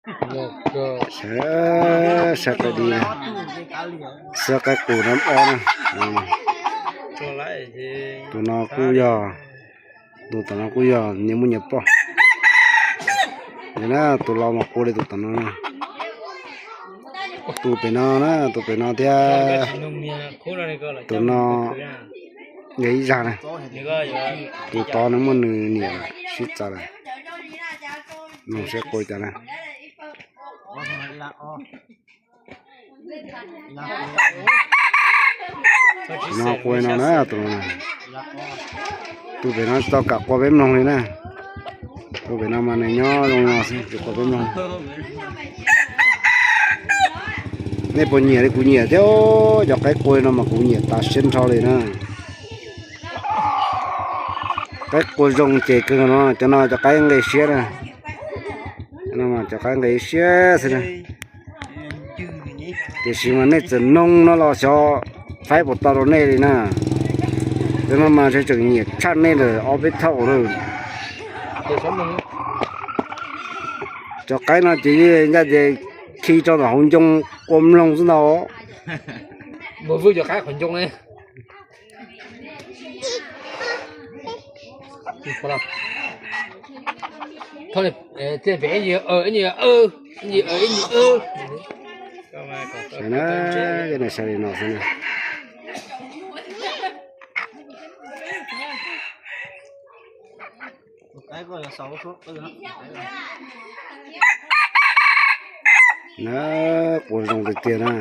Saib, saib qaib dib, saib qaib qus nab ob na. Tus no kuj yog, tus tom no kuj yog nyias muaj nyias poj. Yog na, tus laus mas qua li tus tom no na. Tus pem no na, tus pem no thiab. Tus no yog ib zag na. Tus tod nws muaj nws niam sib txawv lawm. Mloog saib qua cas na. Tus no qua no na, tus no na. Tus pem no tsis tau kam qua peb mloog li na. Tus pem no mas nws nyob zoo no xwb, tsis qua peb mloog. Nej puas nyiam li kuv nyiam thiab? Cov qaib qua no mas kuv nyiam tas siab nrho li na. Qaib qua zoo ces kawg no, cov no cov qaib nqe siab na. Cov qaib nqe siab xwb na. Tiam sis mas nej txawm noog no los xyov faib puas tau rau nej li na. Cov no mas tseem nyiam tshaj nej lawm ob peb thaum lawm. Cov qaib no ces ncaj ces khi rau tom hauv ncoo qua mloog xwb ntag. Saib na, cov no saib li no xwb na. Na, qua zoo tiag tiag na.